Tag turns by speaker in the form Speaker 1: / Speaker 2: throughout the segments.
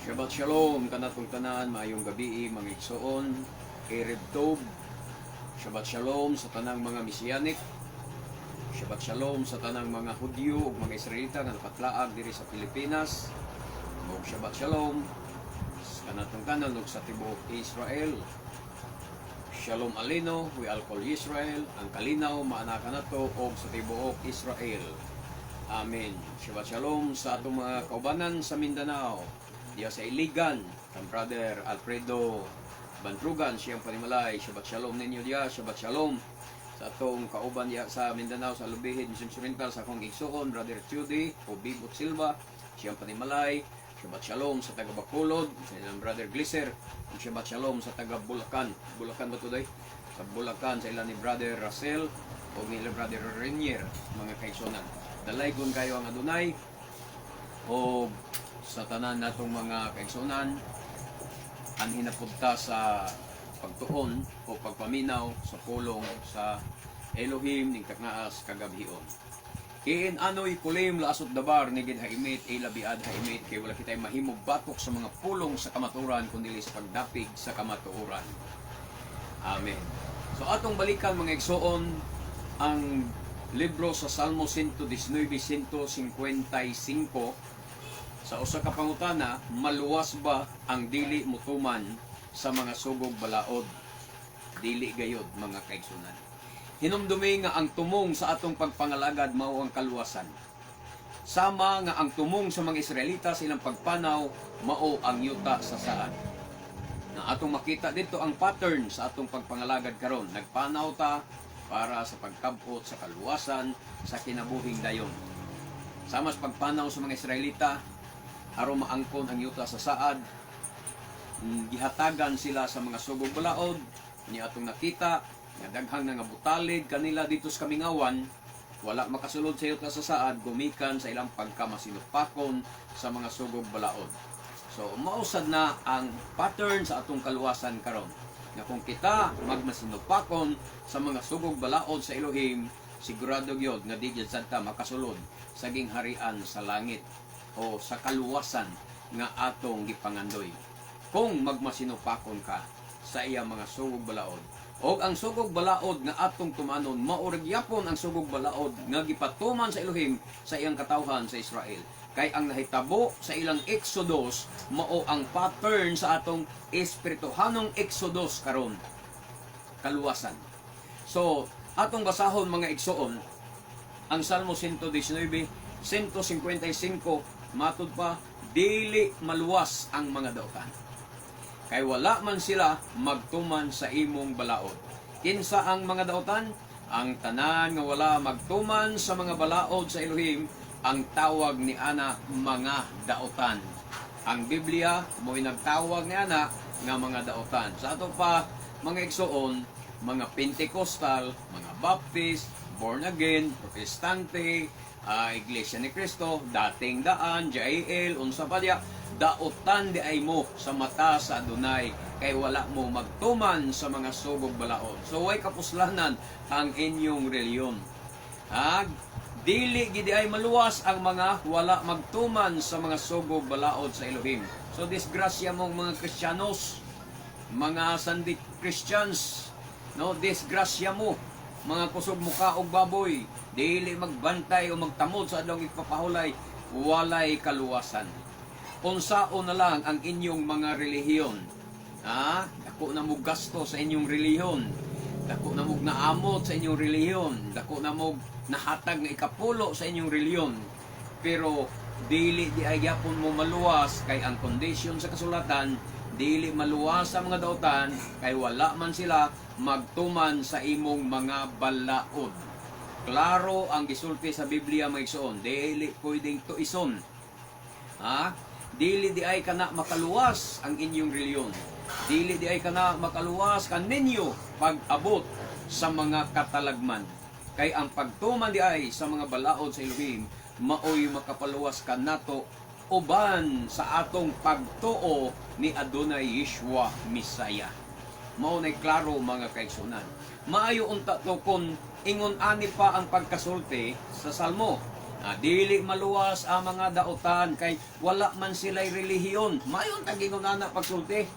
Speaker 1: Shabbat Shalom kanatong tanan, maayong gabi, mga igsoon, Erev Tov. Shabbat Shalom sa tanang mga Messianic. Shabbat Shalom sa tanang mga Hudyo ug mga Israelita nga nakatlaag diri sa Pilipinas. Ug Shabbat Shalom sa kanatong tanan ug sa tibuok Israel. Shalom Aleinu, ve'al kol Israel, ang kalinaw maana kanato og sa tibuok Israel. Amen. Shabbat Shalom sa atong mga kaubanan sa Mindanao. Diya sa Iligan, kang Brother Alfredo Bantrugan, siyang panimalay. Shabbat Shalom ninyo diya. Shabbat Shalom sa atong kauban diya sa Mindanao, sa Lubihid, Misamis Oriental, sa akong igsuon, Brother Judy o Bibot Silva, siyang panimalay. Shabbat Shalom sa taga Bacolod, sa ilang Brother Glisser. Ug Shabbat Shalom sa taga Bulacan. Bulacan ba today? Sa Bulacan, sa ilan ni Brother Russell o ni ilang Brother Renier, mga kaigsunan. Dalaygon kayo ang Adonai o sa tanan natong mga kaigsunan anhi na pud ta sa pagtuon o pagpaminaw sa pulong sa Elohim ning taknaas kagabhion. Kiin anoy kulim laasot dabar nigid haimit ilabiad haimit kay wala kitay mahimo batok sa mga pulong sa kamatuoran kundi sa pagdapig sa kamatuoran. Amen. So atong balikan, mga igsoon, ang libro sa Salmo 119, 155 sa usa ka pangutana: maluwas ba ang dili mutuman sa mga sugog balaod? Dili gayod, mga kaigsunan. Hinumdumi nga ang tumong sa atong pagpangalagad mao ang kaluwasan. Sama nga ang tumong sa mga Israelita sa ilang pagpanaw mao ang yuta sa saad. Na atong makita dito ang pattern sa atong pagpangalagad karon. Nagpanaw ta para sa pagkabot sa kaluwasan sa kinabuhing dayon. Sama sa pagpanaw sa mga Israelita aron maangkon ang yuta sa saad, gihatagan sila sa mga sugog balaod. Ni atong nakita nga daghang nangabutalid kanila dito sa kamingawan, wala makasulod sa yuta sa saad gumikan sa ilang pagkamasinupakon sa mga sugog balaod. So mausad na ang pattern sa atong kaluwasan karon nga kung kita magmasinupakon sa mga sugog balaod sa Elohim, sigurado gyud nga di gyud sad ta makasulod sa gingharian sa langit o sa kaluwasan nga atong gipangandoy kung magmasinupakon ka sa iya mga sugog balaod. Og ang sugog balaod nga atong tumanon mao ra gyapon ang sugog balaod nga gipatuman sa Elohim sa iyang katawhan sa Israel. Kay ang nahitabo sa ilang Exodus mao ang pattern sa atong espirituhanong Exodus karon, kaluwasan. So, atong basahon, mga igsoon, ang Salmo 119, 155. Matud pa, dili maluwas ang mga dautan. Kay wala man sila magtuman sa imong balaod. Kinsa ang mga dautan? Ang tanan nga wala magtuman sa mga balaod sa Elohim, ang tawag ni ana mga dautan. Ang Biblia mo'y nagtawag ni ana nga mga dautan. Sa ato pa, mga igsoon, mga Pentecostal, mga Baptist, born again, Protestante, Iglesia ni Cristo, Dating Daan, JL, unsa pa diya, dautan di ay mo sa mata sa Adonai kay wala mo magtuman sa mga sugog balaod. So way kapuslanan ang inyong reliyon. Ag dili gidi ay maluwas ang mga wala magtuman sa mga sugog balaod sa Elohim. So disgrasya mong mga Kristiyanos, mga Sunday Christians, no, disgrasya mo mga kusog muka og baboy, dili magbantay o magtamod sa adlong ipapahulay, walay kaluwasan. Unsaon na lang ang inyong mga relihiyon? Ha? Dako na mo gasto sa inyong relihiyon. Dako na mo naamot sa inyong relihiyon. Dako na mo nahatag nga ikapulo sa inyong relihiyon. Pero dili di ay gyapon mo maluwas kay ang condition sa kasulatan, dili maluwas sa mga dautan kay wala man sila magtuman sa imong mga balaod. Klaro ang gisulti sa Biblia, mga igsoon, dili pwedeng tuison. Ha? Dili di ay kana makaluwas ang inyong reliyon. Dili di ay kana makaluwas kaninyo pag-abot sa mga katalagman. Kay ang pagtuman di ay sa mga balaod sa Elohim maoy makapaluwas kanato uban sa atong pagtuo ni Adonai Yeshua Messiah. Mao nay klaro, mga kaigsunan. Maayo unta to kung ingon ani pa ang pagkasulti sa Salmo. Ah, dili maluwas ang mga dautan kay wala man sila'y relihiyon. Mayon tagingon ana pagsulti.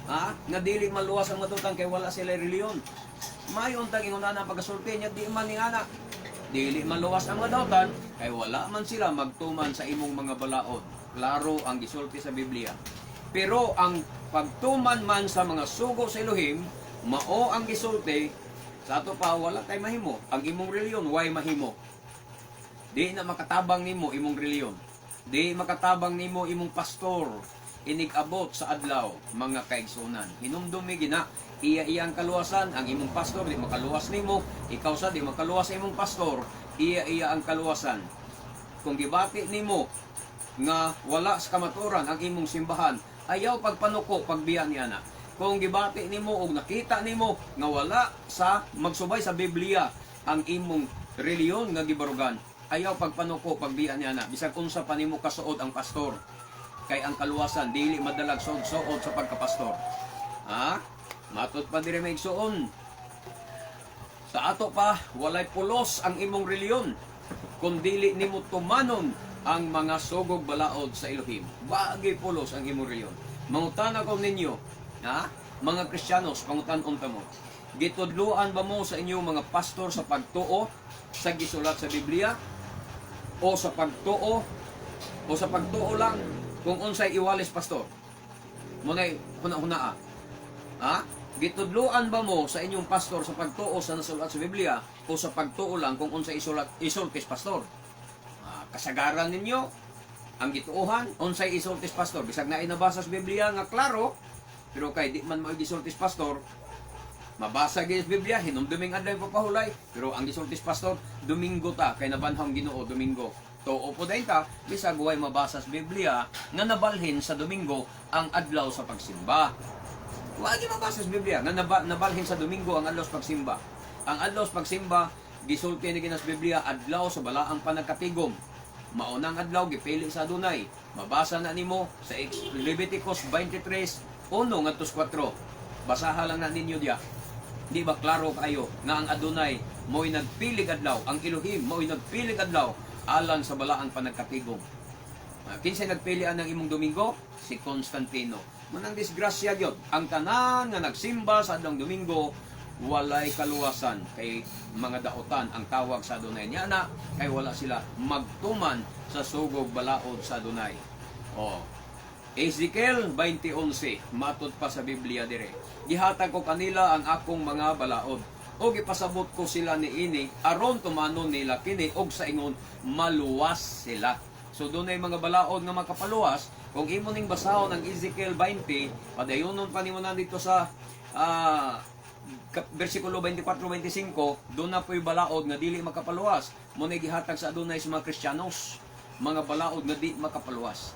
Speaker 1: Ha? Nga dili maluwas ang mga dautan kay wala sila'y relihiyon. Mayon tagingon ana pagsulti nya di man ni ana. Dili maluwas ang mga dautan kay wala man sila magtuman sa imong mga balaod. Klaro ang gisulti sa Biblia. Pero ang pagtuman man sa mga sugo sa Elohim, mao ang gisulti sa ato pa, wala tay mahimo. Ang imong reliyon way mahimo. Di na makatabang nimo imong reliyon. Di makatabang nimo imong pastor. Inig-abot sa adlaw, mga kaigsunan. Hinumdumi gina, iya iyang kaluwasan, ang imong pastor di makaluwas nimo, ikaw sa di makaluwas sa imong pastor, iya iya ang kaluwasan. Kung gibati nimo nga wala sa kamaturan ang imong simbahan, ayaw pagpanuko pagbiya ni ana. Kung gibati nimo og nakita nimo nga wala sa magsubay sa Biblia ang imong reliyon nga gibarugan, ayaw pagpanuko pagbiya ni ana, bisag unsa pa nimo kasuod ang pastor. Kay ang kaluwasan dili madalag suod-suod sa pagkapastor. Ha? Matod pa diri, may igsuon. Sa ato pa, walay pulos ang imong reliyon kung dili nimo tumanon ang mga sugog balaod sa Elohim. Bagay pulos ang imong reliyon. Mangutana ko ninyo, ha? Mga Kristiyanos, pangutan-on ta mo. Gitudluan ba mo sa inyong mga pastor sa pagtuo sa gisulat sa Biblia o sa pagtuo lang kung unsay iwalis pastor? Munay huna-hunaa. Ha? Gitudluan ba mo sa inyong pastor sa pagtuo sa nasulat sa Biblia o sa pagtuo lang kung unsay isulat isultis pastor? Ah, kasagaran ninyo ang gituohan unsay isultis pastor, bisag na inabasa sa Biblia nga klaro, pero kay di man mo gisultis pastor, mabasa gyud sa Biblia, hinumduming adlaw papahulay, pero ang gisultis pastor, Domingo ta kay nabanhaw ang Ginoo Domingo. Tuo po dayon ta bisag way mabasa sa Biblia nga nabalhin sa Domingo ang adlaw sa pagsimba. Wa gyud mabasa sa Biblia nga nabalhin sa Domingo ang adlaw sa pagsimba. Ang adlaw sa pagsimba, gisulti ni sa Biblia, adlaw sa balaang panagkatigom. Maunang adlaw gipili sa Adunay. Mabasa na nimo sa Leviticus 23:1 ngadto 4. Basaha lang na ninyo diya. Di ba klaro kayo nga ang Adunay mo'y nagpilig adlaw, ang Elohim mo'y nagpilig adlaw alang sa balaang panagkatigom? Kinsay nagpili ang imong Domingo? Si Constantino. Manang disgrasya gyud. Ang tanan nga nagsimba sa adlong Domingo walay kaluwasan kay mga daotan ang tawag sa Adunay niya na kay wala sila magtuman sa sugog balaod sa Adunay. Oh. Ezekiel 20:11, matod pa sa Biblia dire. "Gihatag ko kanila ang akong mga balaod o gipasabot ko sila niini aron tumanon nila kini og sa ingon maluwas sila." So dunay mga balaod nga makapaluwas. Kung imo ning basahon ang Ezekiel 20, padayonon pa nimo na dito sa versikulo 24-25, doon na po'y balaod nga dili makapaluwas. Mo na gihatag sa Adunay sa mga Kristiyanos, mga balaod nga di makapaluwas.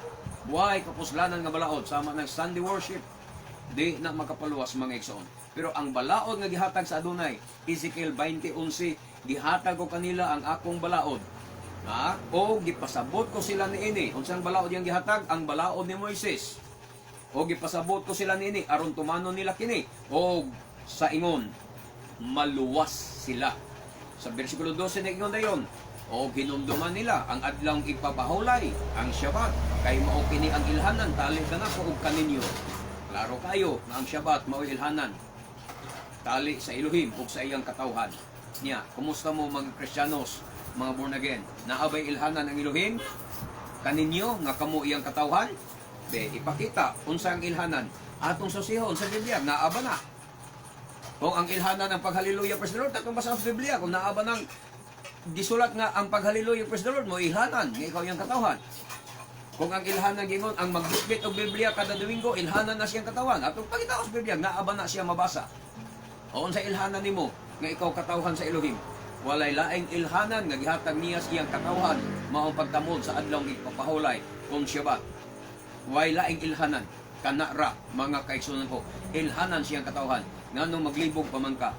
Speaker 1: Way kapuslanan nga balaod sama ng Sunday worship, di na makapaluwas, mga igsoon. Pero ang balaod nga gihatag sa Adunay, Ezekiel 20:11, "Gihatag ko kanila ang akong balaod. Ha? O gipasabot ko sila niini." Unsang balaod yang gihatag? Ang balaod ni Moises. "O gipasabot ko sila niini aron tumanon nila kini o sa ingon maluwas sila." Sa versikulo 12 na ingon dayon, "O hinumduman nila ang adlawng ipapahulay, ang Shabbat, kay mao kini ang ilhanan tali kanako ug kaninyo." Klaro kayo nga ang Shabbat mao ilhanan tali sa Elohim ug sa iyang katawhan. Niya, kumusta mo, mga Kristiyanos, mga born again? Naabay ilhanan ang Elohim kaninyo nga kamo iyang katawhan? Be, ipakita unsa ang ilhanan. Atong susihon sa Biblia, naa ba na? Kung ang ilhanan ng paghaleluya, praise the Lord, atong basa sa Biblia kung naa ba nang gisulat nga ang paghaleluya, praise the Lord mo ilhanan nga ikaw iyang katawhan. Kung ang ilhanan gingon ang magbitbit og Biblia kada Domingo, ilhanan na siyang katawan. Atong pakita sa Biblia, naa ba na siya mabasa? O unsa ilhanan nimo nga ikaw katawhan sa Elohim? Walay laing ilhanan nga gihatag niya sa iyang katawhan, mao ang pagtamod sa adlawng ipapahulay kung Shabbat. Way laing ilhanan kana ra, mga kaigsunan ko. Ilhanan siyang katawhan. Nganong maglibog pa man ka?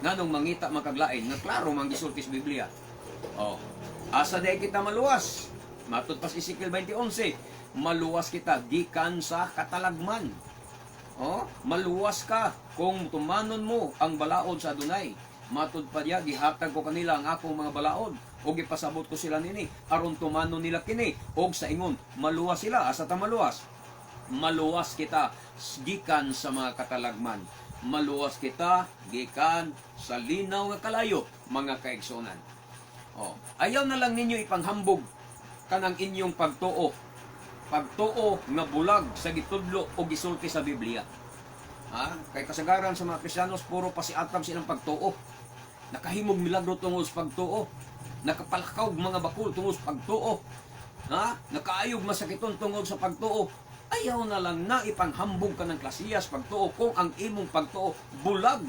Speaker 1: Nganong mangita man kag lain nga klaro man gisulti sa Biblia? Oh. Asa day kita maluwas? Matod pa sa Ezekiel 20:11, maluwas kita gikan sa katalagman. Oh, maluwas ka kung tumanon mo ang balaod sa Adunay. Matod pa diya, "Gihatag ko kanila ang akong mga balaod Ug ipasabot ko sila nini aron tumanon nila kini og sa ingon maluwas sila. Asa ta maluwas? Maluwas kita gikan sa mga katalagman. Maluwas kita gikan sa linaw nga kalayo, mga kaigsuonan. Oh, ayaw na lang ninyo ipanghambog kanang inyong pagtuo. Pagtuo nga bulag sa gitudlo o gisulti sa Biblia. Ha? Kay kasagaran sa mga Kristiyanos, puro pasiatab silang pagtuo. Nakahimog milagro tungod sa pagtuo. Nakapalakaw mga bakul tungod sa pagtuo. Ha? Nakaayog masakiton tungod sa pagtuo. Ayaw na lang na ipanghambog ka ng klasiyas pagtuo kung ang imong pagtuo bulag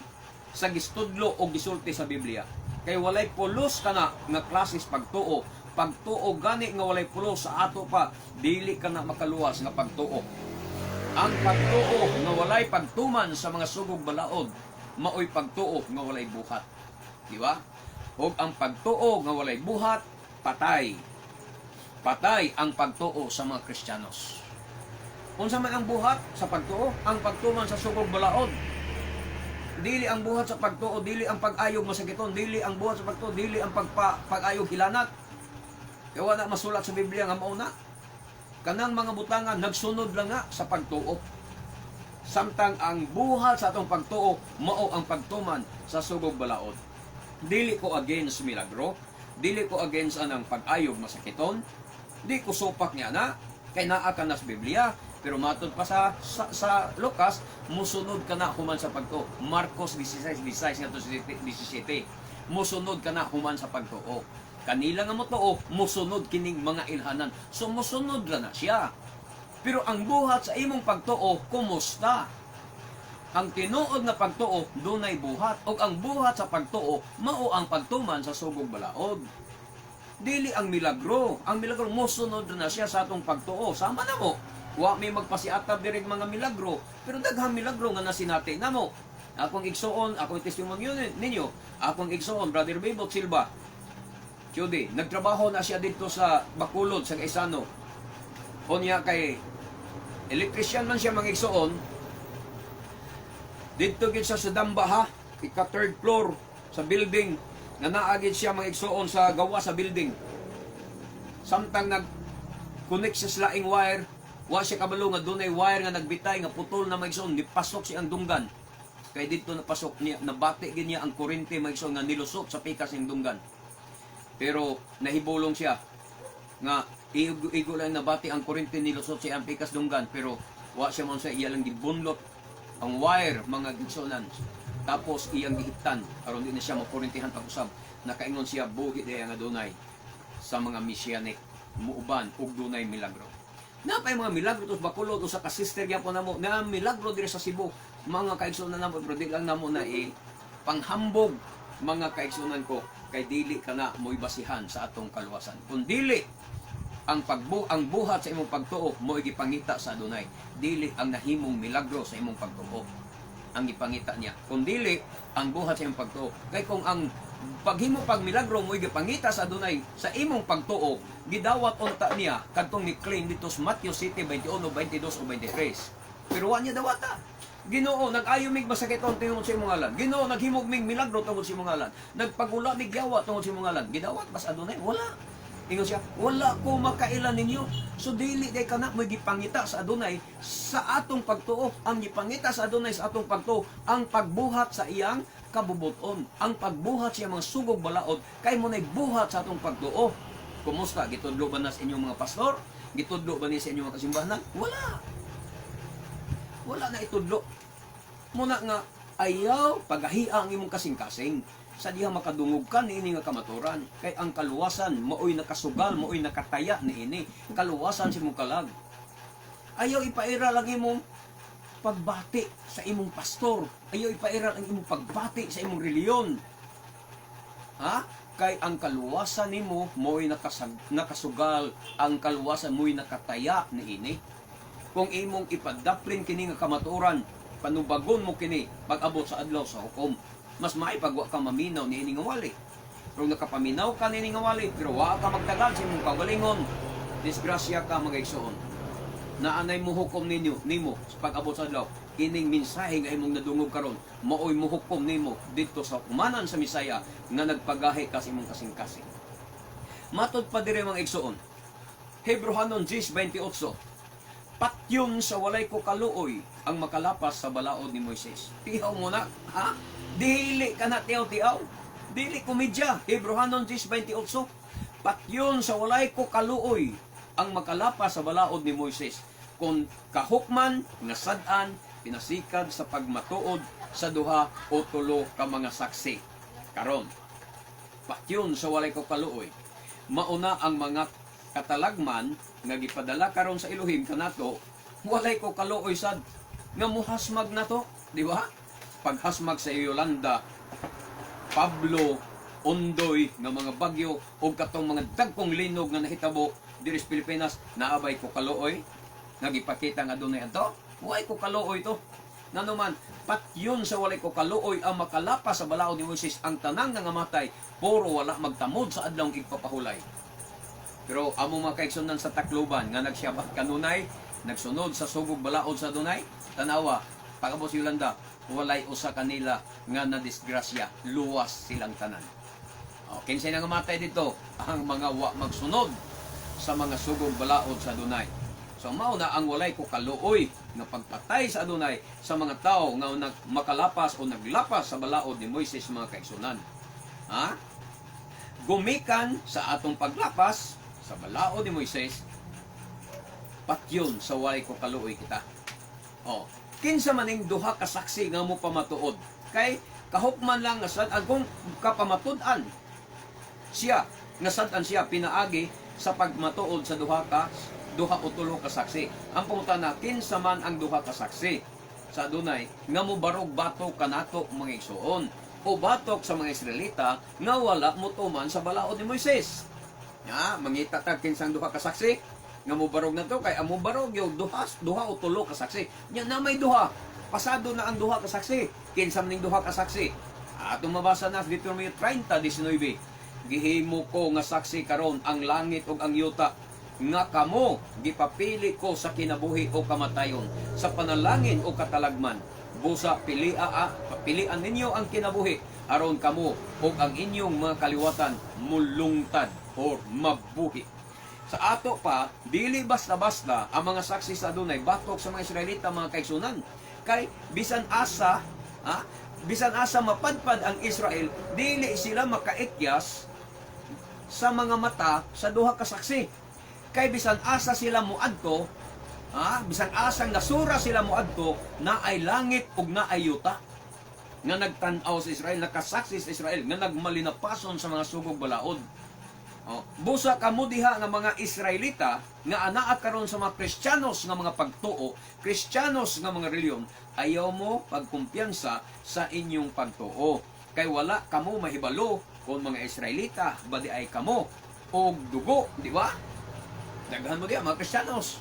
Speaker 1: sa gistudlo o gisulti sa Biblia. Kay walay pulos kana nga klases pagtuo. Pagtuo gani nga walay pulos sa ato pa, dili ka na makaluwas nga pagtuo. Ang pagtuo nga walay pagtuman sa mga sugog balaod, maoy pagtuo nga walay buhat. Di ba? Ug ang pagtuo nga walay buhat, patay. Patay ang pagtuo sa mga Kristiyanos. Unsa man ang buhat sa pagtuo? Ang pagtuman sa sugog balaod. Dili ang buhat sa pagtuo, dili ang pag-ayog masakiton, dili ang buhat sa pagtuo, dili ang pag-ayog hilanat. Kaya wala masulat sa Biblia nga mao na. Kanang mga butangan nagsunod lang nga sa pagtuo. Samtang ang buhat sa atong pagtuo mao ang pagtuman sa sugog balaod. Dili ko against milagro, dili ko against anang pag-ayog masakiton, di ko supak niya na kay naa ka na sa Biblia, pero matod pa sa Lucas, musunod ka na human sa pagtuo. Marcos 16:16 ngadto sa 17. Musunod ka na human sa pagtuo. Kanila nga motuo, musunod kining mga ilhanan. So musunod ra na siya. Pero ang buhat sa imong pagtuo, kumusta? Ang tinuod nga pagtuo, dunay buhat. O ang buhat sa pagtuo, mao ang pagtuman sa sugog balaod. Dili ang milagro. Ang milagro, mosunod na siya sa atong pagtuo. Sama na mo. Wa may magpasiatab diri mga milagro, pero daghang milagro nga nasinati namo. Akong igsuon, akong testimonyo ninyo, akong igsuon, Brother Bebot Silva, Judy, nagtrabaho na siya dito sa Bacolod, sa Gaisano. Unya kay electrician man siya, mga igsuon. Dito gid siya sa Damba ha, ika third floor sa building nga naa gid siya, mga igsuon, sa gawa sa building. Samtang nag connect siya sa laing wire, wa siya kabalo nga dunay wire nga nagbitay nga putol na, mga igsuon, nipasok siya ang dunggan. Kay dito napasok niya, nabati gid niya ang kuryente, mga igsuon, nga nilusot sa pikas ng dunggan. Pero nahibulong siya nga igo, igo lang nabati ang kuryente, nilusot siya ang pikas dunggan, pero wa siya man sa iya lang gibunlot ang wire, mga igsuonan, tapos iyang gihiptan aron di na siya makurintihan pag-usab. Nakaingon siya, buhi diay nga dunay sa mga messianic muuban ug dunay milagro. Napay mga milagro tos Bacolod, usa ka sister gyapon namo na milagro diri sa Cebu, mga kaigsuonan namo, pero di lang namo na i panghambog, mga kaigsuonan ko, kay dili ka na mo'y basihan sa atong kaluwasan kun dili ang buhat sa imong pagtuo mo gipangita sa Adunay. Dili ang nahimong milagro sa imong pagtuo ang gipangita niya, kun dili ang buhat sa imong pagtuo. Kay kung ang paghimo pag milagro mo gipangita sa Adunay sa imong pagtuo, gidawat unta niya kadtong ni claim dito sa Matthew 7:21, 22 o 23, pero wa niya dawata. Ginoo, nag-ayo mig masakiton tungod sa imong ngalan. Ginoo, naghimog mig milagro tungod sa imong ngalan. Nagpagula mig yawa tungod sa imong ngalan. Gidawat bas Adunay? Wala. Ingon siya, "Wala ko makaila ninyo." So dili day kana mo gipangita sa Adunay sa atong pagtuo. Ang gipangita sa Adunay sa atong pagtuo, ang pagbuhat sa iyang kabubuton, ang pagbuhat sa iyang mga sugog balaod, kay mo na'y buhat sa atong pagtuo. Kumusta? Gitudlo ba na sa inyong mga pastor? Gitudlo ba ni sa inyong mga kasimbahanan? Wala. Wala na itudlo. Muna nga ayaw pagahia ang imong kasing-kasing sa diha makadungog ka niini nga kamaturan, kay ang kaluwasan maoy nakasugal, maoy nakataya niini kaluwasan sa imong kalag. Ayaw ipairal ang imong pagbati sa imong pastor, ayaw ipairal ang imong pagbati sa imong reliyon, ha, kay ang kaluwasan nimo mo'y nakasugal, ang kaluwasan mo'y nakataya niini. Kung imong ipadaplin kini nga kamatuoran, panubagon mo kini pag-abot sa adlaw sa hukom. Mas maipagwa ka maminaw niini nga wali. Pero nakapaminaw ka niini nga wali, pero wa ka magtagal sa imong kaugalingon, disgrasya ka, mga igsoon. Naanay mo hukom ninyo nimo sa pag-abot sa adlaw. Kining mensahe nga imong nadungog karon, maoy muhukom nimo didto sa hukumanan sa Misaya nga nagpagahi ka sa imong kasing-kasing. Matod pa dire, mga igsoon. Hebreohanon 10:28. Patyon sa walay ko kaluoy ang makalapas sa balaod ni Moises. Tiyaw mo na, ha? Dili ka na tiyaw-tiyaw. Dili komedya. Hebreohanon 10:28. Patyon sa walay ko kaluoy ang makalapas sa balaod ni Moises. Kung kahukman nga sad-an pinasikad sa pagmatuod sa duha o tulo ka mga saksi. Karon, patyon sa walay ko kaluoy. Mauna ang mga katalagman nga gipadala karon sa Elohim kanato, walay ko kaluoy sad nga muhasmag nato, di ba? Paghasmag sa Yolanda, Pablo, Ondoy nga mga bagyo o katong mga dagkong linog nga nahitabo diri sa Pilipinas, naabay ko kaluoy nga gipakita nga adunay adto? Way ko kaluoy to. Nganuman, patyon sa walay ko kaluoy ang makalapas sa balaod ni Moises. Ang tanang nangamatay, puro wala magtamod sa adlawng igpapahulay. Pero amo mga kaigsunan sa Tacloban nga nagsyabat kanunay, nagsunod sa sugog balaod sa Adunay, tanawa, pag-abot si Yolanda, walay usa kanila nga nadisgrasya, luwas silang tanan. O, kinsay nangamatay dito? Ang mga wa magsunod sa mga sugog balaod sa Adunay. So mao na ang walay ko kaluoy nga pagpatay sa Adunay sa mga tao nga nag makalapas o naglapas sa balaod ni Moises, mga kaigsunan. Ha? Gumikan sa atong paglapas sa balaod ni Moises, patyon sa walay ko kaluoy kita. Oh, kinsa maning duha ka saksi nga mo pamatuod? Kay kahukman lang nga sad kung kapamatud-an siya nga sad-an siya pinaagi sa pagmatuod sa duha o tulo ka saksi. Ang pangutana, kinsa man ang duha ka saksi sa Adunay nga mobarog batok kanato, mga igsoon, o batok sa mga Israelita nga wala motuman sa balaod ni Moises? Ya, mangita ta kinsang duha ka saksi nga mobarog na to, kay ang mobarog yung duha, duha o tulo ka saksi. Nya na may duha. Pasado na ang duha ka saksi. Kinsa man ning duha ka saksi? Atong mabasa na sa Deuteronomy 30:19. Gihimo ko nga saksi karon ang langit ug ang yuta nga kamo gipapili ko sa kinabuhi o kamatayon, sa panalangin o katalagman. Busa pilian ninyo ang kinabuhi aron kamo ug ang inyong mga kaliwatan mulungtad or mabuhi. Sa ato pa, dili basta-basta ang mga saksi sa Adunay batok sa mga Israelita, mga kaigsunan. Kay bisan asa, ha? Bisan asa mapadpad ang Israel, dili sila makaikyas sa mga mata sa duha ka saksi. Kay bisan asa sila moadto, ha? Bisan asang nasura sila moadto, naay langit ug naay yuta nga nagtan-aw sa Israel, nakasaksi sa Israel, nga nagmalinapason sa mga sugog balaod. Oh, busa kamo diha nga mga Israelita nga anaa karon sa mga Kristiyanos nga mga pagtuo, Kristiyanos nga mga reliyon, ayaw mo pagkumpiyansa sa inyong pagtuo. Kay wala kamo mahibalo kung mga Israelita ba di ay kamo og dugo, di ba? Daghan mo diha mga Kristiyanos.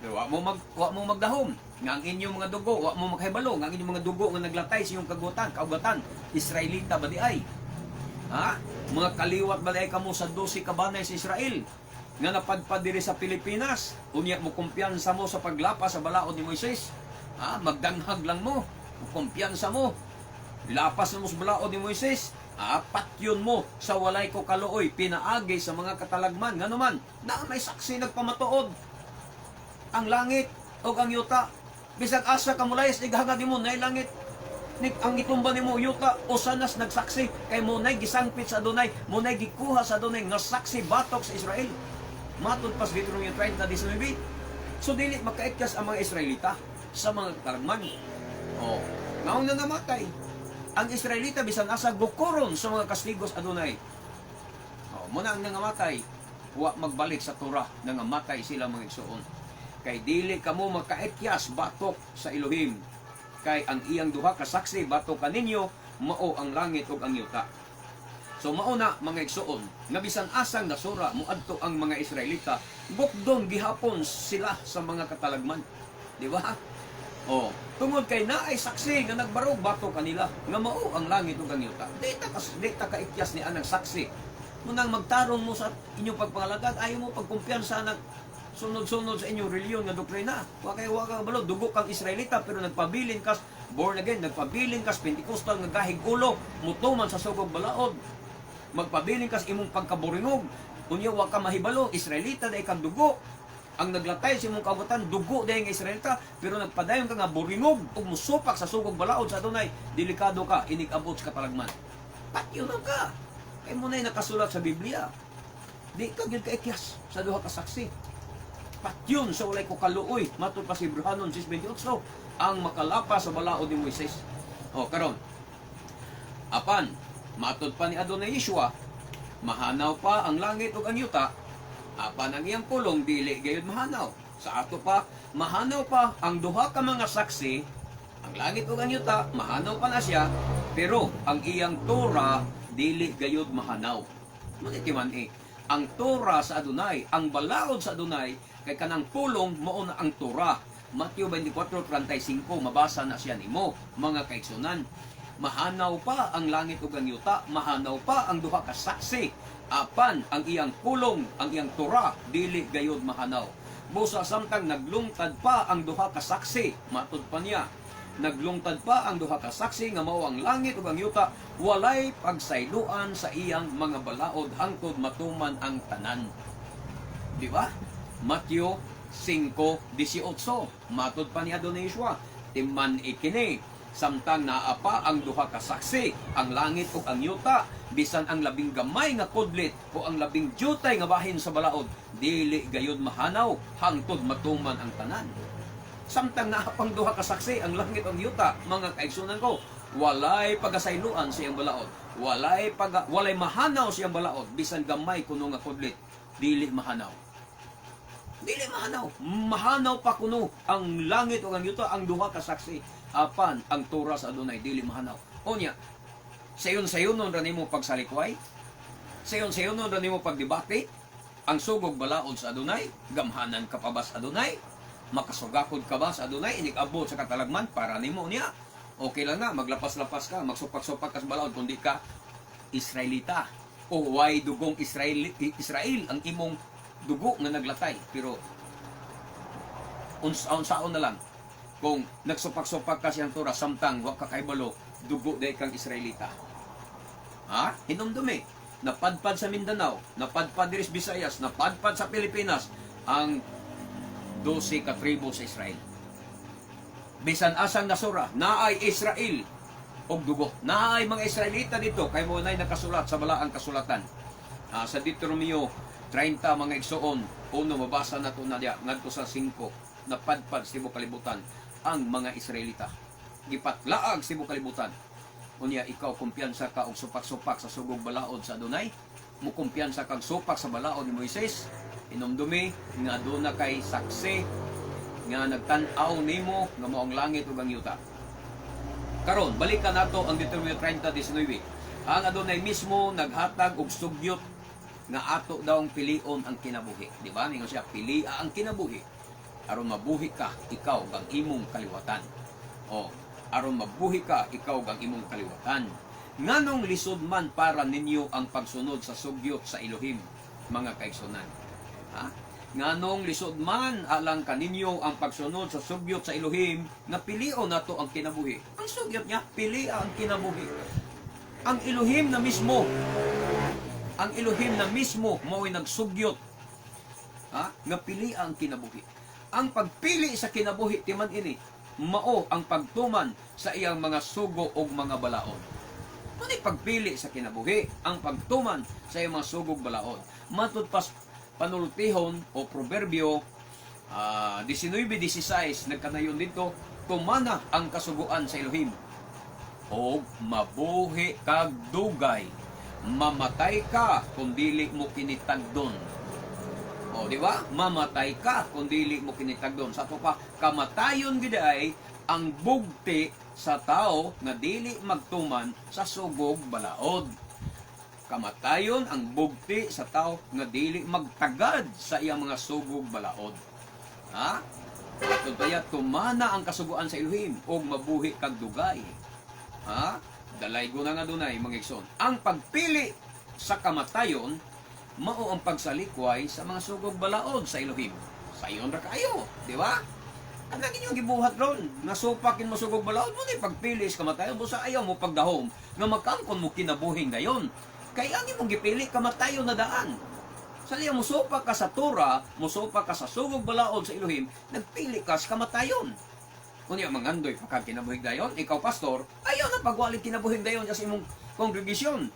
Speaker 1: Pero wa mo magdahom nga ang inyong mga dugo, wa mo makahibalo nga ang inyong mga dugo nga naglatay sa inyong kaugatan, Israelita ba di ay? Ha? Mga kaliwat ba di ay kamo sa 12 ka banay sa Israel nga napadpad diri sa Pilipinas? Unya mo kumpiyansa mo sa paglapas sa balaod ni Moises. Ha? Magdanghag lang mo. Kumpiyansa mo. Lapas na mo sa balaod ni Moises. Ah, patyon mo sa walay ko kaluoy pinaagi sa mga katalagman. Ngano man, na may saksi nagpamatuod ang langit o ang yuta. Bisag asa ka mulayas, ighangad nimo nay langit. Ni, ang gitumba nimo yuta usanas nagsaksi kay mo nay gisangpit sa Adunay, mo nay gikuha sa Adunay nga saksi batok sa Israel. Matod pa sa Deuteronomy 30:19. So dili makaikyas ang mga Israelita sa mga katalagman. Oh, maong nangamatay. Ang Israelita bisan asa gukoron sa mga kastigos Adunay. Oh, muna ang nangamatay, wa magbalik sa Torah, nangamatay sila, mga igsuon. Kay dili kamo makaikyas batok sa Elohim. Kay ang iyang duha ka saksi batok kaninyo mao ang langit ug ang yuta. So mao na, mga igsuon, nga bisan asang nasura moadto ang mga Israelita, bukdon gihapon sila sa mga katalagman. Di ba? Oh, tungod kay naay saksi nga nagbarog batok kanila nga mao ang langit ug ang yuta. Di ta kaikyas ni anang saksi. Munang magtarong mo sa inyong pagpangalagad, ayaw mo pagkumpiyansa nag sunod-sunod sa inyong reliyon nga doktrina. Wa ka kabalo, dugo kang Israelita pero nagpabilin kas born again, nagpabilin kas Pentecostal nga gahig ulo, mutuman sa sugog balaod. Magpabilin ka sa imong pagkaburingog. Unya wa ka mahibalo, Israelita diay kag dugo. Ang naglatay sa imong kaugaton, dugo diay nga Israelita, pero nagpadayon ka nga buringog ug musupak sa sugog balaod sa Adunay, delikado ka inig-abot sa katalagman. Patyon na ka. Kay mao na'y nakasulat sa Biblia. Di ka gyud kaikyas sa duha ka saksi. Patyon sa walay ko kaluoy, matud pa sa Hebreohanon 6:28, ang makalapas sa balaod ni Moises. O karon. Apan, matud pa ni Adonai Yeshua, mahanaw pa ang langit ug ang yuta, apan ang iyang pulong dili gayud mahanaw. Sa ato pa, mahanaw pa ang duha ka mga saksi, ang langit ug ang yuta, mahanaw pa na siya, pero ang iyang Torah dili gayud mahanaw. Mao man eh. Ang Torah sa Adonai, ang balaod sa Adonai, kay kanang pulong mao na ang Torah. Matthew 24:35, mabasa na siya nimo, mga kaigsunan. Mahanaw pa ang langit ug ang yuta, mahanaw pa ang duha ka saksi. Apan ang iyang pulong, ang iyang Torah, dili gayud mahanaw. Busa samtang naglungtad pa ang duha ka saksi, matud pa niya, naglungtad pa ang duha ka saksi nga mao ang langit ug ang yuta, walay pagsayloan sa iyang mga balaod hangtod matuman ang tanan. Di ba? Matthew 5:18. Matod pa ni Adonai Yeshua, timan-i kini, samtang naa pa ang duha ka saksi, ang langit ug ang yuta, bisan ang labing gamay nga kudlit o ang labing jutay nga bahin sa balaod, dili gayud mahanaw hangtod matuman ang tanan. Samtang naa pang duha ka saksi, ang langit ug yuta, mga kaigsunan ko, walay pagasayloan sa iyang balaod. Walay mahanaw sa iyang balaod, bisan gamay kuno nga kudlit, dili mahanaw. Dili mahanaw. Mahanaw pa kuno ang langit ug ang yuta, ang duha ka saksi. Apan ang Torah sa Adonai dili mahanaw. Unya, sayon-sayon nun ra nimo pagsalikway, sayon-sayon nun ra nimo pagdebate, ang sugog balaod sa Adonai, gamhanan ka pa ba sa Adonai? Makasugakod ka ba sa Adonai? Inig-abot sa katalagman para nimo niya. Okay lang na, maglapas-lapas ka, magsupak-supak ka sa balaod, kundi ka Israelita. O way dugong Israel, Israel ang imong dugo nga naglatay. Pero unsaon na lang kung nagsupak-supak ka siyang Torah samtang wa ka kahibalo dugo diay kang Israelita. Ha? Hinumdumi. Napadpad sa Mindanao, napadpad diri sa Visayas, napadpad sa Pilipinas ang 12 ka tribo sa Israel. Bisan asang nasura, naay Israel og dugo. Naay mga Israelita dito kay mao nay nakasulat sa balaang kasulatan. Sa Deuteronomio 30, mga igsoon, uno, mabasa na to na diya ngadto sa 5, napadpad sa tibuok kalibutan ang mga Israelita. Gipatlaag sa tibuok kalibutan. Unya ikaw, kumpiyansa ka og supak-supak sa sugog balaod sa Adonai, mukumpiyansa kag supak sa balaod ni Moises, hinumdumi nga aduna kay saksi nga nagtan-aw nimo nga mao ang langit ug ang yuta. Karon, balikan nato ang Deuteronomio 30:19. Ang Adonai mismo naghatag og sugyot nga ato daw ang pilion ang kinabuhi. Di ba? Ningon siya, "Pilia ang kinabuhi aron mabuhi ka, ikaw ug ang imong kaliwatan." O, aron mabuhi ka, ikaw ug ang imong kaliwatan. Nganong lisod man para ninyo ang pagsunod sa sugyot sa Elohim, mga kaigsunan? Ha? Nganong lisod man alang kaninyo ang pagsunod sa sugyot sa Elohim nga pilion nato ang kinabuhi? Ang sugyot niya, pilia ang kinabuhi. Ang Elohim na mismo, ang Elohim na mismo mao'y nagsugyot, ha, nga pilia ang kinabuhi. Ang pagpili sa kinabuhi, timan ini, mao ang pagtuman sa iyang mga sugo og mga balaod. Mao pagpili sa kinabuhi, ang pagtuman sa iyang mga sugog balaod. Matud pas Panultihon o Proverbio 19:16, nagkanayon dito, "Tumana ang kasuguan sa Elohim o mabuhi kag dugay. Mamatay ka kung dili mo kinitagdon." O, di ba? Mamatay ka kung dili mo kinitagdon. Sa ato pa, kamatayon gid ay ang bugti sa tao nga dili magtuman sa sugog balaod. Kamatayon ang bugti sa tao nga dili magtagad sa iyang mga sugog balaod. Ha? Ato kaya, tumana ang kasuguan sa Elohim og mabuhi kag dugay. Ha? Dalaygo na nga dunay, mga igsoon. Ang pagpili sa kamatayon mao ang pagsalikway sa mga sugog balaod sa Elohim. Sayon ra kayo, di ba? Anang inyong gibuhat ron, nga supakin mo sugog balaod mo ni pagpili sa kamatayon, busa ayaw mo pagdahom nga magkaangkon mo kinabuhing dayon. Kay ang imong gipili, kamatayon na daan. Sa liya musupak ka sa Torah, musupak ka sa sugog balaod sa Elohim, nagpili ka sa kamatayon. Unya mangandoy pa kag kinabuhig dayon, ikaw pastor, ayaw na pagwalig kinabuhig dayon sa imong kongregasyon.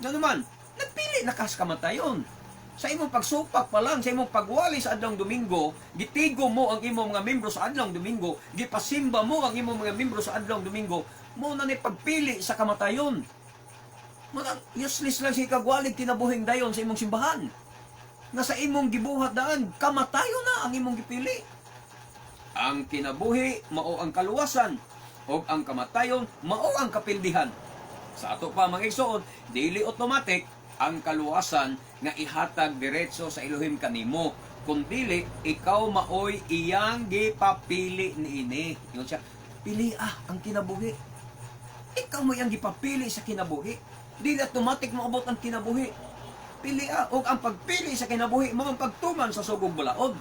Speaker 1: Nga naman, nagpili na ka sa kamatayon. Sa imong pagsupak pa lang, sa imong pagwali sa adlong Domingo, gitigo mo ang imong mga membro sa adlong Domingo, gipasimba mo ang imong mga membro sa adlong Domingo, mo na ni pagpili sa kamatayon. Mo na, useless lang si kagwalig kinabuhing dayon sa imong simbahan. Na sa imong gibuhat daan, kamatayon na ang imong gipili. Ang kinabuhi mao ang kaluwasan ug ang kamatayon mao ang kapildihan. Sa ato pa, mga igsoon, dili automatic ang kaluwasan nga ihatag diretso sa Elohim kanimo. Kung dili, ikaw maoy iyang gipapili niini. Ingon siya, "Pili ah ang kinabuhi." Ikaw mo iyang gipapili sa kinabuhi. Dili automatic moabot ang kinabuhi. Pili ah, ug ang pagpili sa kinabuhi mo ang pagtuman sa sugog balaod.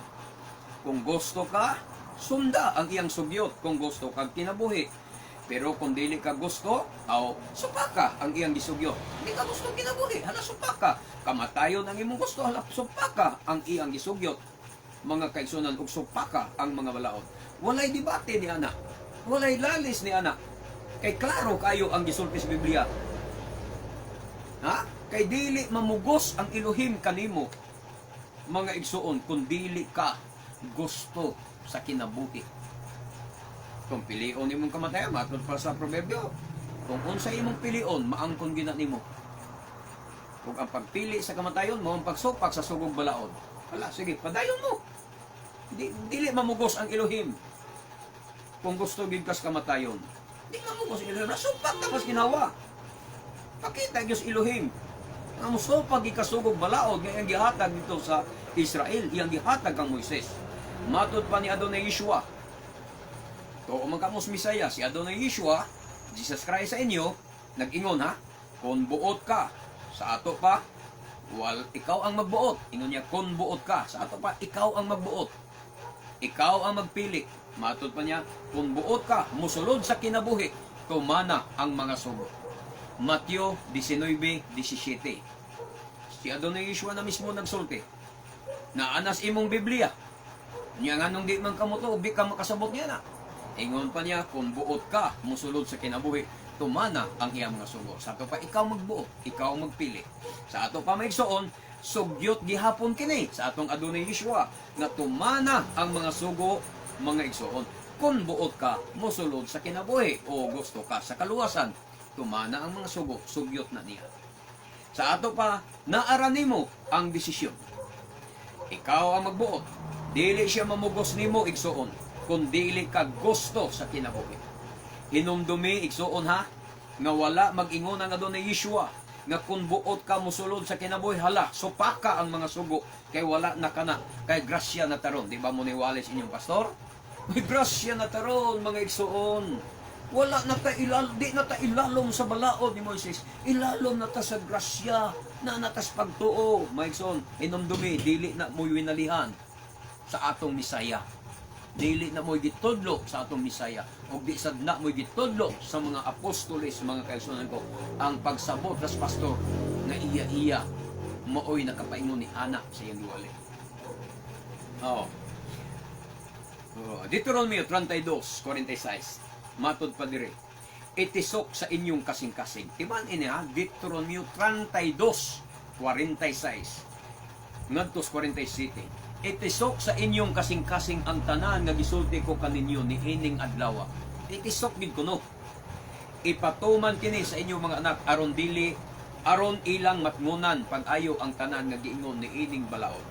Speaker 1: Kung gusto ka, sunda ang iyang sugyot kung gusto kag kinabuhi. Pero kung dili ka gusto, aw supaka ang iyang gisugyot. Hindi ka gusto kinabuhi, hala, supaka. Kamatayon ang imong gusto, hala, supaka ang iyang gisugyot. Mga kaigsunan, ug supaka ang mga balaod. Walay debate ni ana. Walay lalis ni ana. Kay klaro kayo ang gisulti sa Biblia. Ha? Kay dili mamugos ang Elohim kanimo, mga igsuon, kung dili ka gusto sa kinabuhi. Kung pilion imong kamatayon, matod pa sa Proverbio, kung unsa imong pilion, maangkon gina nimo. Kung ang pagpili sa kamatayon mo, ang pagsupak sa sugog balaod, wala, sige, padayon mo. Dili mamugos ang Elohim. Kung gusto gid kas kamatayon, di mamugos ang Elohim. Nasupak ka mas ginawa. Pakita Diyos Elohim. Nga musupag ikasugog balaod nga iyang gihatag dito sa Israel, iyang gihatag kang Moises. Matod pa ni Adonai Yeshua. Tuo man kamos Misaya, si Adonai Yeshua, Jesus Christ sa inyo, nag-ingon ha, "Kung buot ka," sa ato pa, wal, ikaw ang magbuot. Ingon niya, "Kung buot ka," sa ato pa, ikaw ang magbuot. Ikaw ang magpili. Matod pa niya, "Kung buot ka, musulod sa kinabuhi, tumana ang mga sugo." Mateo 19:17. Si Adonai Yeshua na mismo nagsulti. Naanas imong Biblia. Niya nga nung di man kamuto, di ka makasabot niya na. Ingon pa niya, "Kung buot ka, musulod sa kinabuhi, tumana ang iyang mga sugo." Sa ato pa, ikaw magbuot, ikaw ang magpili. Sa ato pa, maigsoon, sugyot gihapon kini sa atong Adonai Yeshua nga tumana ang mga sugo, mga igsoon. Kung buot ka, musulod sa kinabuhi o gusto ka sa kaluwasan, tumana ang mga sugo, sugyot na niya. Sa ato pa, naara nimo ang desisyon. Ikaw ang magbuot. Dili siya mamugos nimo, igsuon, kung dili ka gusto sa kinabuhi. Hinumdumi, igsuon ha, nga wala mag-ingon ang Adonai Yeshua nga kung buot ka musulod sa kinabuhi, hala, supaka ang mga sugo kay wala na kana, kay grasya na taron. Di ba mo ni Wallace inyong pastor? May grasya na taron, mga igsuon. Wala na ta ilal, di na ta ilalom sa balaod ni Moises. Ilalom na ta sa grasya, na natas pagtuo. Mga igsoon, hinumdumi, dili na mo'y winalihan sa atong Misaya. Dili na mo'y gitudlo sa atong Misaya. O di sad na mo'y gitudlo sa mga apostoles, mga kaigsuonan ko. Ang pagsabot sa pastor nga iya-iya maoy nakapaingon ni ana sa iyang giwali. Oo. Oh, Deuteronomio 32:46. Matod pa dire. "Itisok sa inyong kasing-kasing." Timan ini ha, Deuteronomio 32:46 ngadto 47. "Itisok sa inyong kasing-kasing ang tanan nga gisulti ko kaninyo ni ining adlaw." Itisok gid kuno. "Ipatuman kini sa inyong mga anak aron dili aron ilang matngunan pag-ayo ang tanan nga giingon ni ining balaod.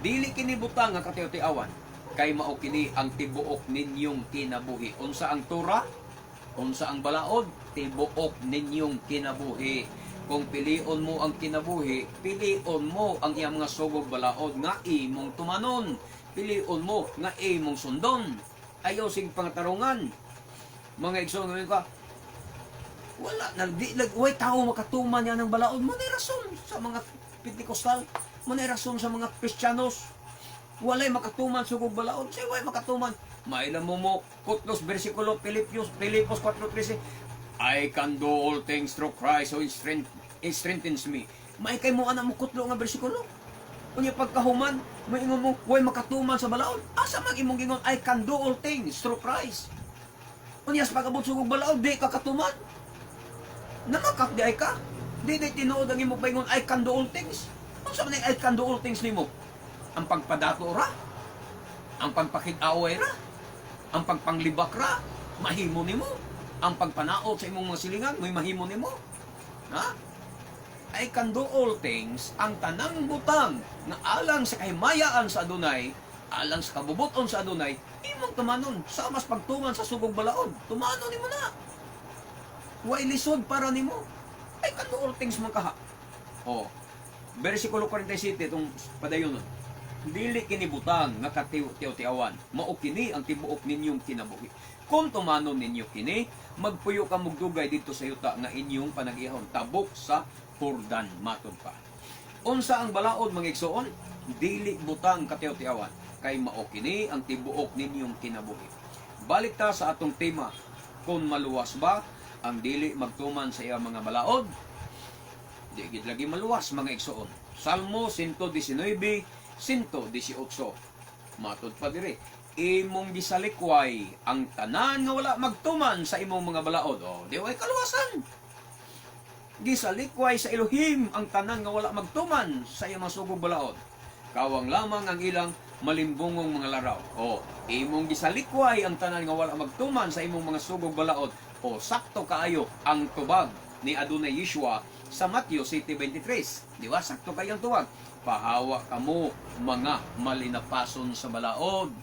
Speaker 1: Dili kini butang nga katiw-tiawan kay mao kini ang tibuok ninyong kinabuhi." Unsa ang Torah? Unsa ang balaod? Tibuok ninyong kinabuhi. Kung pilion mo ang kinabuhi, pilion mo ang iyang mga sugog balaod nga imong tumanon. Pilion mo nga imong sundon. Ayaw sig pangatarungan. Mga igsoon ka, wala na di lag way tao makatuman yan ng balaod mo ni rason sa mga Pentecostal, mo ni rason sa mga Kristiyanos. Walay makatuman sugog balaod, say way makatuman. Maila mo mo kutlos bersikulo Filipos 4:13, "I can do all things through Christ who strength strengthens me. May kay mo ana mo kutlo nga bersikulo. Unya pagkahuman, maingon mo, way makatuman sa balaod. Asa man imong gingon, "I can do all things through Christ"? Unya sa pag-abot sugog balaod, di ka katuman. Namakak di ay ka. Di tinuod ang imong paingon, "I can do all things." Unsa man ang "I can do all things" nimo? Ang pagpadato ra? Ang pagpakig-away ra? Ang pagpanglibak ra? Mahimo nimo? Ang pagpanaot sa imong mga silingan, may mahimo nimo? Ha? "I can do all things," ang tanang butang nga alang sa kahimayaan sa Adunay, alang sa kabubuton sa Adunay, imong tumanon sa mas pagtuman sa sugog balaod. Tumanon nimo na. Way lisod para nimo. "I can do all things" man kaha. Oh. Versikulo 47 itong padayon nun. Dili kini butang nga katiw-tiawan. Mao kini ang tibuok ninyong kinabuhi. Kung tumanon ninyo kini, magpuyo ka mugdugay didto sa yuta nga inyong panag-ihon tabok sa Jordan, matod pa. Unsa ang balaod, mga igsoon? Dili butang katiw-tiawan kay mao kini ang tibuok ninyong kinabuhi. Balik ta sa atong tema, kung maluwas ba ang dili magtuman sa iyang mga balaod? Di gid lagi maluwas, mga igsoon. Salmo 119, 118. Matod pa dire, imong gisalikway ang tanan nga wala magtuman sa imong mga balaod. Oh, di way kaluwasan. Gisalikway sa Elohim ang tanan nga wala magtuman sa iyang mga sugog balaod. Kawang lamang ang ilang malimbongong mga laraw. O, imong gisalikway ang tanan nga wala magtuman sa imong mga sugog balaod. O, sakto kaayo ang tubag ni Adunay Yeshua sa Matthew 7:23. Di ba? Sakto kayo ang tubag. Pahawa kamo, mga malinapason sa balaod.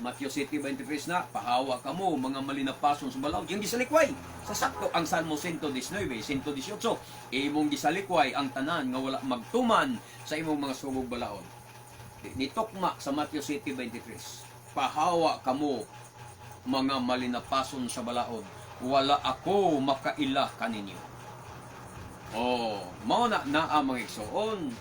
Speaker 1: Matthew 7:23 na, pahawa kamo, mga malinapason sa balaod. Yung gisalikway. Sa sakto ang Salmo 119, 118. Imong gisalikway ang tanan nga wala magtuman sa imong mga sugog balaod. Nitokma sa Matthew 7:23. Pahawa kamo, mga malinapason sa balaod. Wala ako makaila kaninyo. Oh, mao na naa, mga igsoon.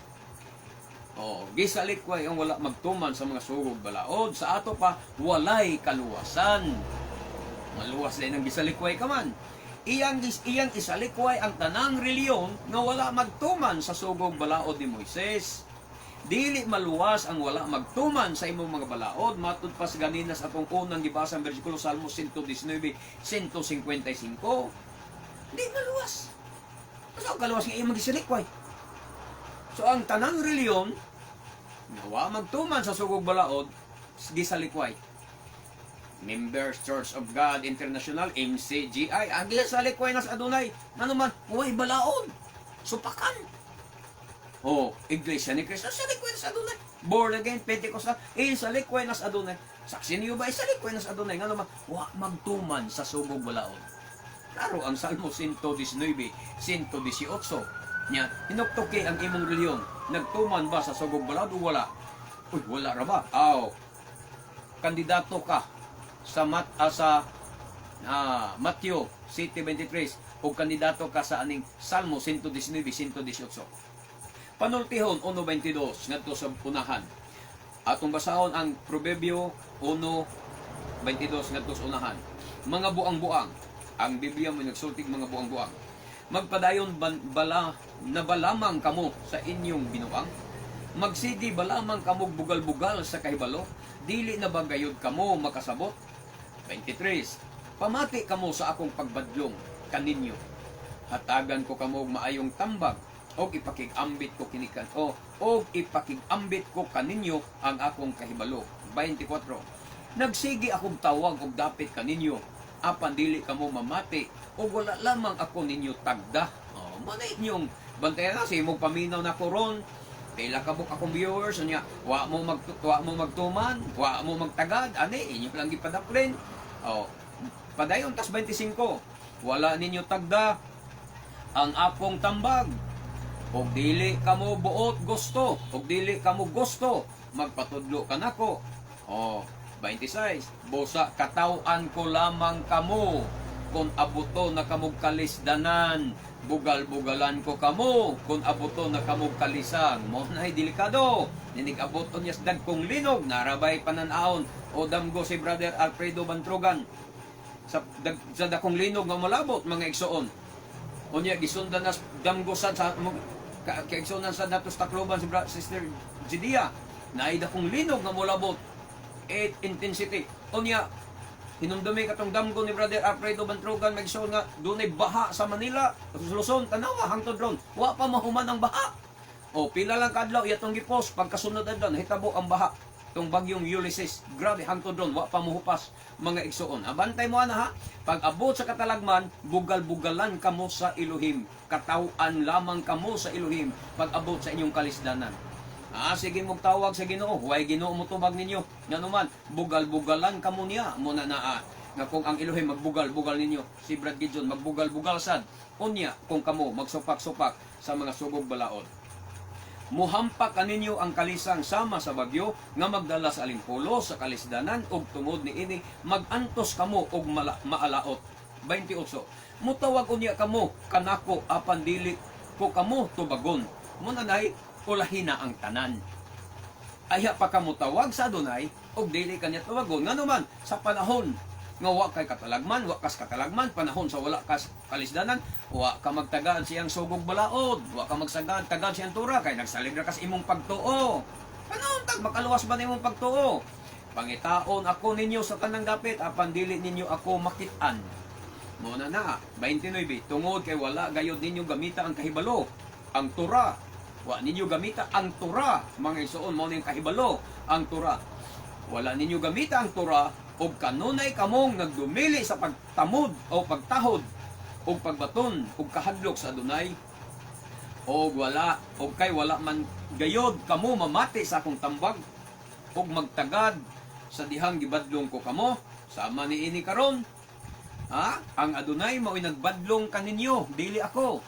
Speaker 1: Oh, gisalikway ang wala magtuman sa mga sugog balaod. Sa ato pa, walay kaluwasan. Maluwas din ang gisalikway ka man. Iyang isalikway ang tanang reliyon nga wala magtuman sa sugog balaod ni Moises. Dili maluwas ang wala magtuman sa imong mga balaod. Matud pa sa ganina sa atong unang gibasang bersikulo, Salmo 119, 155. Di maluwas. Asa ang kaluwas nga imong gisalikway? So ang tanang reliyon nga wa magtuman sa sugog balaod, gisalikway. Members Church of God International, MCGI, ang gisalikway na sa Adunay. Ngano man, way balaod. Supakan. Oh, Iglesia ni Cristo, salikway na sa Adunay. Born again, Pentecostal, eh, salikway na sa Adunay. Saksi niyo ba, salikway na sa Adunay. Ngano man, wa magtuman sa sugog balaod. Klaro ang Salmo 119, 118. Nya, hinuktuki ang imong reliyon. Nagtuman ba sa sugog balaod o wala? Uy, wala ra ba? Aw. Kandidato ka sa Matthew 7:23 o kandidato ka sa aning Salmo 119, 118. Panultihon 1:22 ngadto sa unahan. Atong basahon ang Proverbio 1:22 ngadto sa unahan. Mga buang-buang. Ang Biblia mo nagsultig mga buang-buang. Magpadayon bala na ba lamang kamo sa inyong binuang? Magsige ba lamang kamo bugal-bugal sa kahibalo? Dili na ba gayud kamo makasabot? 23. Pamati kamo sa akong pagbadlong kaninyo. Hatagan ko kamo og maayong tambag og ipakig-ambit ko kini kan o og ipakig-ambit ko kaninyo ang akong kahibalo. 24. Nagsige akong tawag og dapit kaninyo apan dili kamo mamati ug wala lamang ako ninyo tagda. Oh, mo na inyong bantayan na sa imong paminaw na koron. Pila ka buok akong viewers unya wa mo magtuman, wa mo magtagad ani inyo lang gipadaplin. Oh, padayon tas 25. Wala ninyo tagda ang akong tambag. Og dili kamo buot gusto, og dili kamo gusto magpatudlo kanako. Oh, 26. Busa kataw-an ko lamang kamo kung abuto na kamog kalisdanan. Bugal-bugalan ko kamo kung abuto na kamog kalisang. Mo na'y delikado. Ninig abuto niya sa dagkong linog, narabay pananaon o damgo si Brother Alfredo Bantrogan sa dakong linog nga malabot, mga igsoon. Unya gisundan na damgosan sa kaigsunan sa nato sa Tacloban si Sister Jidia. Naay dakong linog nga molabot 8 intensity. Unya hinumdumi katong damgo ni Brother Alfredo Bantrogan, magsuon, nga dunay baha sa Manila, sa Luzon, tanawa hangtod ron. Wa pa mahuman ang baha. O pila lang kadlaw iya tong gipost, pagkasunod adlaw nahitabo ang baha. Tong bagyong Ulysses, grabe, hangtod ron wa pa mohupas, mga igsuon. Abantay mo ana ha. Pag abot sa katalagman, bugal-bugalan kamo sa Elohim. Kataw-an lamang kamo sa Elohim pag abot sa inyong kalisdanan. Ah, sige mong tawag sa Ginoo, way Ginoo mo tubag ninyo. Ngano man, bugal-bugalan kamo niya mo na naa. Nga kung ang Elohim magbugal-bugal ninyo, si Brad Gideon magbugal-bugal sad. Unya kung kamo magsupak-supak sa mga sugog balaod. Muhampak kaninyo ang kalisang sama sa bagyo nga magdala sa alimpulo sa kalisdanan, ug tungod niini magantos kamo og maalaot. 28. Mutawag unya kamo kanako apan dili ko kamo tubagon. Muna nay ulahina ang tanan. Ayha pa kamo tawag sa Adonai ug dili kanya tubagon, ngano man sa panahon nga wa kay katalagman, wa kas katalagman, panahon sa wala kas kalisdanan, wa ka magtagad siyang sugog balaod, wa ka magsagad tagad siyang Tura kay nagsalig ra kas imong pagtuo. Ano tag makaluwas ba nimong pagtuo? Pangitaon ako ninyo sa tanang dapit apan dili ninyo ako makit-an. Mo na na 29, tungod kay wala gayod ninyo gamita ang kahibalo, ang Tura. Wa ninyo gamita ang Tura, mga igsoon, mao ning kahibalo, ang Tura. Wala ninyo gamita ang Tura ug kanunay kamong nagdumili sa pagtamod o pagtahod ug pagbaton ug kahadlok sa Adunay, og wala og kay wala man gayod kamo mamati sa akong tambag ug magtagad sa dihang gibadlong ko kamo sama niini karon. Ha, ang Adunay mao'y nagbadlong kaninyo, dili ako.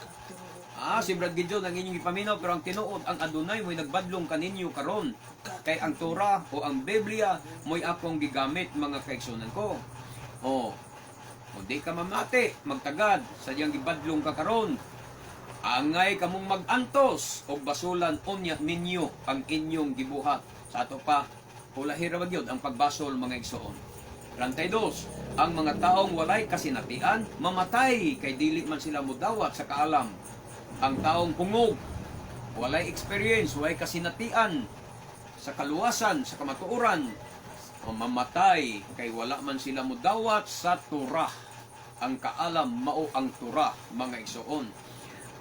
Speaker 1: Ah, si Brad Gideon ang inyong ipaminaw, pero ang tinuod, ang Adunay mo'y nagbadlong kaninyo karon. Kay ang Torah o ang Biblia mo'y akong gigamit, mga kaigsunan ko. O, kung di ka mamati, magtagad sa diyang gibadlong ka karon, angay kamong magantos og basulan unya ninyo ang inyong gibuhat. Sa ato pa, ulahi ra gyud ang pagbasol, mga igsoon. 32. Ang mga taong walay kasinatian, mamatay kay dili man sila mudawat sa kaalam. Ang taong hungog, walay experience, walay kasinatian sa kaluwasan, sa kamatuoran, o mamatay kay wala man sila mudawat sa Turah. Ang kaalam mao ang Turah, mga igsoon.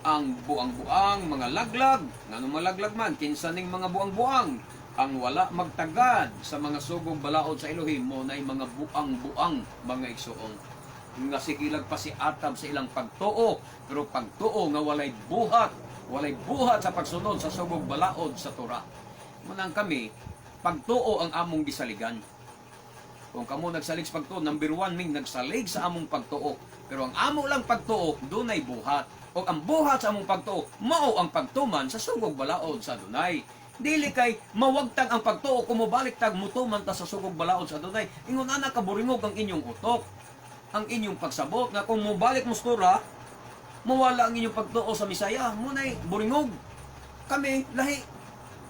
Speaker 1: Ang buang-buang mga laglag, ngano malaglag man, kinsa ning mga buang-buang? Ang wala magtagad sa mga sugong balaod sa Elohim mo nay mga buang-buang, mga igsoon. Nga sige lag pa si atab sa ilang pagtuo, pero pagtuo nga walay buhat, walay buhat sa pagsunod sa sugong balaod sa Torah. Munang kami, pagtuo ang among gisaligan. Kung kamo nagsalig sa pagtuo, number one ming nagsalig sa among pagtuo. Pero ang amo lang pagtuo, dunay buhat. O ang buhat sa among pagtuo, mao ang pagtuman sa sugog balaod sa Adunay. Dili kay mawagtang ang pagtuo kung mobalik tag mutuman ta sa sugog balaod sa Adunay. Ingon ana kaburingog ang inyong utok. Ang inyong pagsabot nga kung mobalik mo sa Torah, mawala ang inyong pagtuo sa Misaya. Munay buringog. Kami lahi,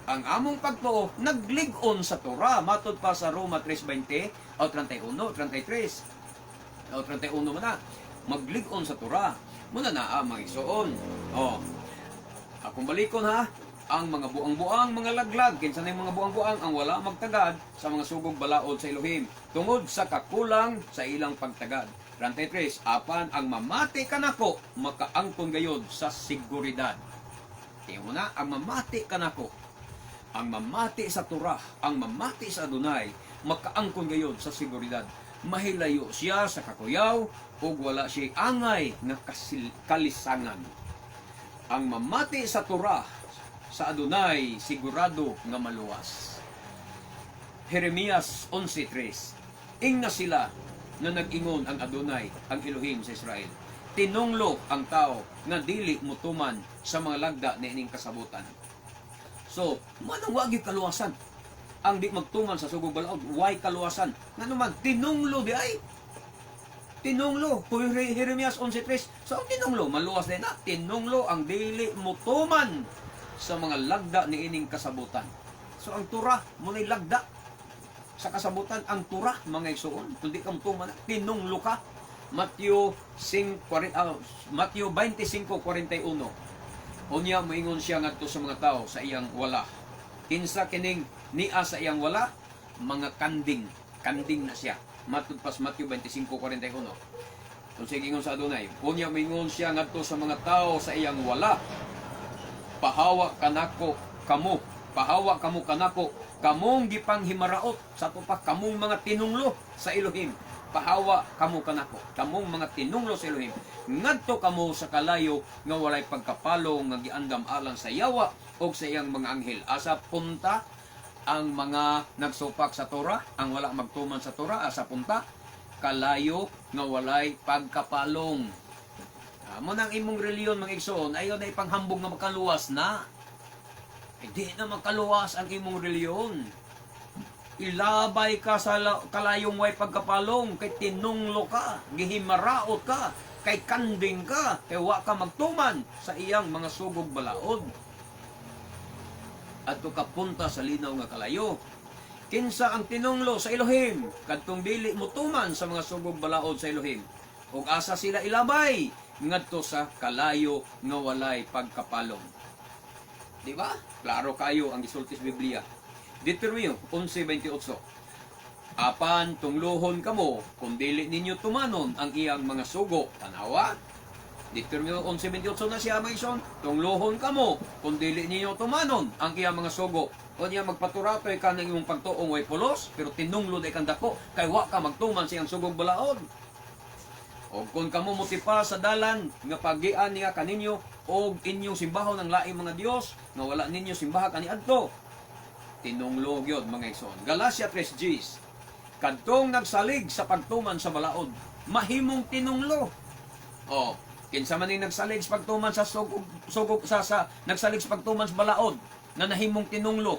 Speaker 1: ang among pagtuo naglig-on sa Torah matod pa sa Roma 3:20 o 31, 33 o 31 man na maglig-on sa Torah muna na ang mga igsoon. O akong balikon ha, ang mga buang-buang mga laglag, kinsa na yung mga buang-buang? Ang wala magtagad sa mga sugog balaod sa Elohim tungod sa kakulang sa ilang pagtagad. 33, apan ang mamati kanako makaangkon gayod sa seguridad. Tiyo mo na, ang mamati kanako, ang mamati sa Torah, ang mamati sa Adonai, makaangkon gayod sa seguridad. Mahilayo siya sa kakuyaw ug wala siya angay nga kalisangan. Ang mamati sa Torah sa Adonai, sigurado nga maluwas. Jeremias 11:3. Ingna sila nga nag-ingon ang Adonai, ang Elohim sa Israel. Tinunglo ang tao nga dili mutuman sa mga lagda niining kasabutan. So, manang wagi kaluwasan. Ang di magtuman sa sugog balaod, way kaluwasan. Ngano man, tinunglo di ay. Tinunglo. Kung Jeremias 11:3, so ang tinunglo, maluwas din na. Tinunglo ang dili mutuman sa mga lagda niining kasabutan. So ang Torah, muna'y lagda sa kasabutan, ang Torah, mga igsoon. Kung di ka mutuman, tinunglo ka. Matthew 5, Matthew 25:41. Unya moingon siya ngadto sa mga tao sa iyang wala. Kinsa kining nia sa iyang wala? Mga kanding. Kanding na siya. Matud pas Matthew 25:41. Kung sige ingon sa Adonai, unya moingon siya ngadto sa mga tao sa iyang wala. Pahawa kanako kamo, pahawa kamo kanako, kamong gipanghimaraot sa ato pa, kamong mga tinunglo sa Elohim. Pahawa kamo kanako, kamong mga tinunglo sa Elohim. Ngadto kamo sa kalayo nga walay pagkapalo nga giandam alang sa yawa og sa iyang mga anghel. Asa punta ang mga nagsupak sa Torah, ang wala magtuman sa Torah, asa punta? Kalayo nga walay pagkapalong. Mo nang imong reliyon, mga igsoon, ayaw na ipanghambog nga makaluwas na. Hindi na makaluwas ang imong reliyon. Ilabay ka sa kalayong way pagkapalong, kay tinunglo ka, gihimaraot ka, kay kanding ka, kay wa ka magtuman sa iyang mga sugog balaod. Adto ka punta sa linaw nga kalayo. Kinsa ang tinunglo sa Elohim kadtong dili mo tuman sa mga sugog balaod sa Elohim? Ug asa sila ilabay? Ngadto sa kalayo nga walay pagkapalong. Di ba? Klaro kayo ang gisulti sa Biblia. Deuteronomio 11:28. Apan tungluhon kamo kung dili ninyo tumanon ang iyang mga sugo. Tanawa. Deuteronomio 11:28 na siya, mga igsoon. Tungluhon kamo kung dili ninyo tumanon ang iyang mga sugo. O niya magpaturatoy ka ng imong pagtuong way pulos, pero tinunglo day kang dako kay wa ka magtuman sa iyang sugog balaod. O kung kamo motipa sa dalan nga pagian niya kaninyo og inyong simbahon ang laing mga Dios nga wala ninyo simbaha kaniadto. Tinunglo gyud, mga igsoon. Galacia 3 Gs. Kadtong nagsalig sa pagtuman sa balaod, mahimong tinunglo. O, kinsa man ning nagsalig sa pagtuman sa sugog, sugog sa nagsalig sa pagtuman sa balaod na nahimong tinunglo?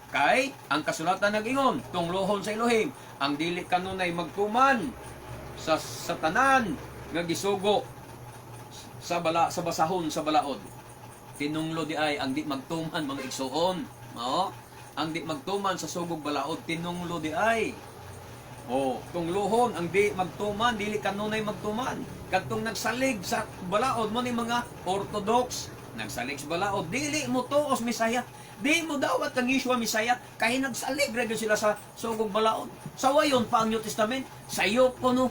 Speaker 1: Kay ang kasulatan nag-ingon, tunglohon sa Elohim ang dili kanunay magtuman sa tanan nga gisugo sa basahon sa balaod. Tinunglo di ay ang di magtuman, mga igsuon. Mao, ang di magtuman sa sugog balaod, tinunglo di ay. Oh, tungluhon ang di magtuman, dili kanunay magtuman. Kadtong nagsalig sa balaod mo ni mga Orthodox, nagsalig sa balaod, dili mo tuos Misaya. Di mo dawat kang Yeshua Misaya, kay nagsalig ra gyud sila sa sugog balaod. Sawayon pa ang New Testament, sayo kuno.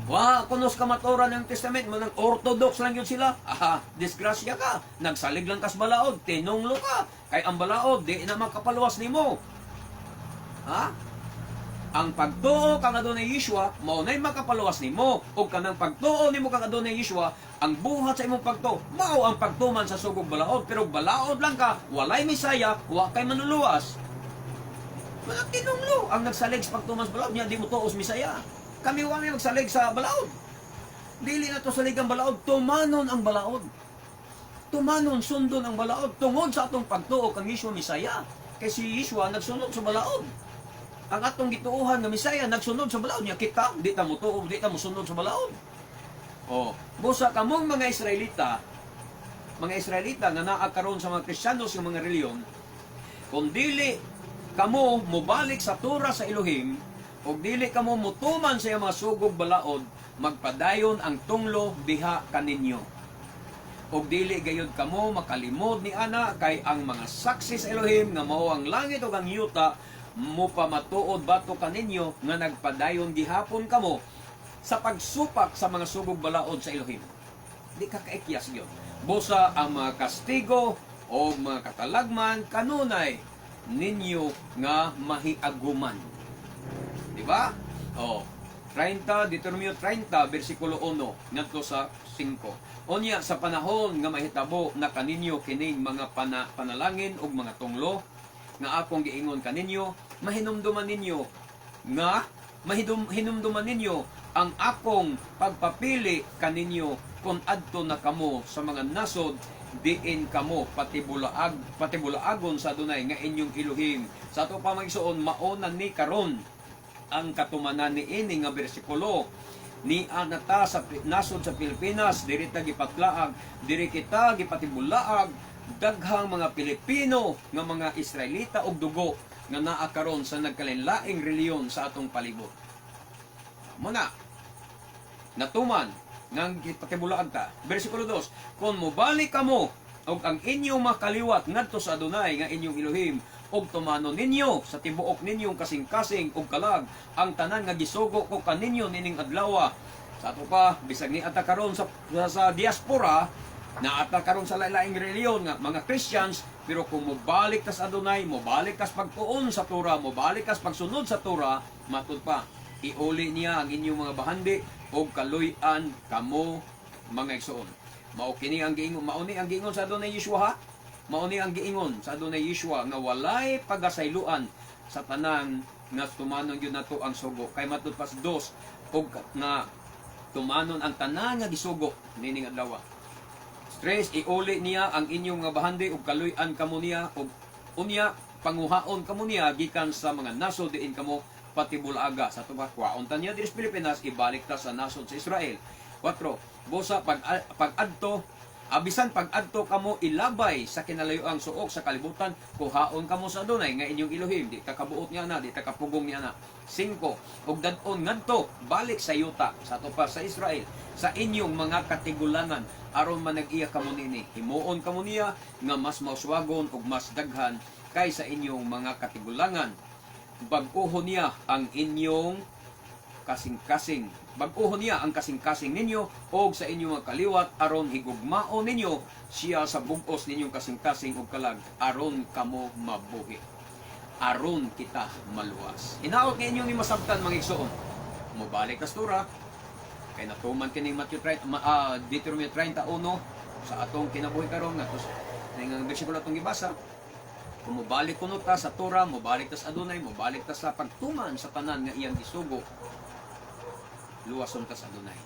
Speaker 1: Wa kuno sa kamatuoran ng Testament mo, nang Orthodox lang yun sila. Aha, disgrasya ka. Nagsalig lang kas balaod, tinunglo ka. Kay ang balaod di na makapaluwas nimo. Ha? Ang pagtuo kang Adonai Yeshua, mao nay makapaluwas nimo. Ug kanang pagtuo nimo kang Adonai Yeshua, ang buhat sa imong pagtuo, mao ang pagtuman sa sugog balaod. Pero balaod lang ka, walay Misaya, wa kay manuluwas. Wala, tinunglo ang nagsalig sa pagtuman sa balaod niya, di mo tuos Misaya. Kami wa may magsalig sa balaod. Dili na to salig ang balaod, tumanon ang balaod. Tumanon, sundon ang balaod tungod sa atong pagtuo kang Yeshua Misaya. Kay si Yeshua nagsunod sa balaod. Ang atong gituohan nga Misaya nagsunod sa balaod niya, kita di ta mo tuo, di ta mo sunod sa balaod. Oh, busa kamong mga Israelita nga naa karon sa mga Kristiyano sa mga reliyon, kung dili kamo mobalik sa Torah sa Elohim ug dili kamo mutuman sa iyang mga sugog balaod, magpadayon ang tunglo diha kaninyo. Ug dili gayud kamo makalimod ni ana, kay ang mga saksi sa Elohim nga mao ang langit ug ang yuta mupamatuod batok kaninyo nga nagpadayon gihapon kamo sa pagsupak sa mga sugog balaod sa Elohim. Di ka kaikyas yun. Busa ang mga kastigo o mga katalagman kanunay ninyo nga mahiaguman. Di ba? Oh, 30, Deuteronomio 30, versikulo 1, ngadto sa 5. Unya sa panahon nga mahitabo na kaninyo kining mga panalangin ug mga tunglo nga akong giingon kaninyo, mahinumduman ninyo nga hinumduman ninyo ang akong pagpapili kaninyo kung adto na kamo sa mga nasod diin kamo patibulaagon sa Adonai nga inyong Elohim. Sa ato pa, mga igsoon, mao na ni karon ang katumanan ni ini nga bersikulo. Ni anata sa nasod sa Pilipinas, diri ta gipatlaag, diri kita gipatibulaag, daghang mga Pilipino nga mga Israelita og dugo nga naa karon sa nagkalainlaing reliyon sa atong palibot. Muna. Natuman ngang gipatibulaag ta. Versikulo 2, "Kung mobalik kamo og ang inyong makaliwat ngadto sa Adonai nga inyong Elohim ug tumanon ninyo sa tibuok ninyong kasing-kasing ug kalag ang tanan nga gisugo ko kaninyo nining adlaw." Sa ato pa, bisag ni ata karon sa diaspora, naata karon sa lain-laing relihiyon nga mga Christians, pero kung mobalik tas Adonai, mobalik tas pagtuon sa Torah, mobalik tas pagsunod sa Torah, matud pa, iuli niya ang inyong mga bahandi og kaluy-an kamo, mga igsoon. Mao kini ang giingon, mao ni ang giingon sa Adonai Yeshua, ha? Mao ni ang giingon sa Adonai Yeshua nga walay pagasayloan sa tanan nga tumanon gyud nato ang sugo. Kay matud pas dos og nga tumanon ang tanan nga gisugo nining adlaw. Tres, iuli niya ang inyong mga bahandi ug kaluy-an kamo niya ug unya panguhaon kamo niya gikan sa mga nasod diin kamo patibulaga. Sa tuba, kuhaon ta niya diri sa Pilipinas, ibalik ta sa nasod sa Israel. 4. Busa pag pag-adto abisan pag-adto kamo ilabay sa kinalayoang suok sa kalibutan, kuhaon kamo sa Adonai nga inyong Elohim. Di ta kabuot niya na, di ta kapugong niya na. 5. Ug dad-on ngadto balik sa yuta sa ato pa sa Israel sa inyong mga katigulangan aron manag-iya kamo nini. Himuon kamo niya nga mas mauswagon ug mas daghan kaysa inyong mga katigulangan. Bag-ohon niya ang inyong kasing-kasing. Bag-ohon niya ang kasing-kasing ninyo og sa inyong mga kaliwat aron higugmaon ninyo siya sa bug-os ninyong kasing-kasing ug kalag aron kamo mabuhi. Aron kita maluwas. Hinaot nga inyong ni masabtan, mga igsoon. Mobalik tas Torah kay natuman kining Matthew 30, Deuteronomy 31 sa atong kinabuhi karon nga tos ning bersikulo atong gibasa. Kung mobalik kuno ta sa Torah, mobalik ta sa Adonai, mobalik ta sa pagtuman sa tanan nga iyang gisugo, luwason ta sa Adonai.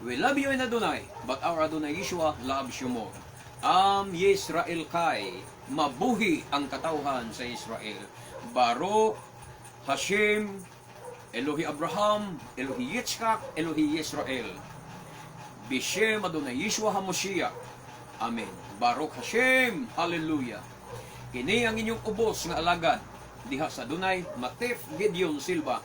Speaker 1: We love you in Adonai, but our Adonai Yeshua loves you more. Am Yisrael Chai, mabuhi ang katawhan sa Israel. Baruch Hashem, Elohi Abraham, Elohi Yitzchak, Elohi Yisrael. Bishem Adonai Yeshua HaMashiach. Amen. Baruch Hashem. Hallelujah. Kini ang inyong ubos nga alagad diha sa Adonai, Matef Gideon Silva.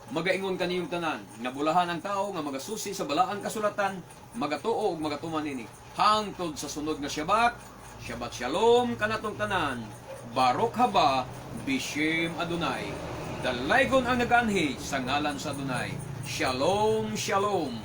Speaker 1: Magaingon kaniyong tanan, nga bulahan ang tao nga magasusi sa balaan kasulatan, magatuo ug magatuman nini. Hangtod sa sunod nga Shabbat, Shabbat Shalom kanatong tanan. Baruch haba Bishem Adonai. Dalaygon ang naganhi sa ngalan sa Adonai. Shalom, shalom.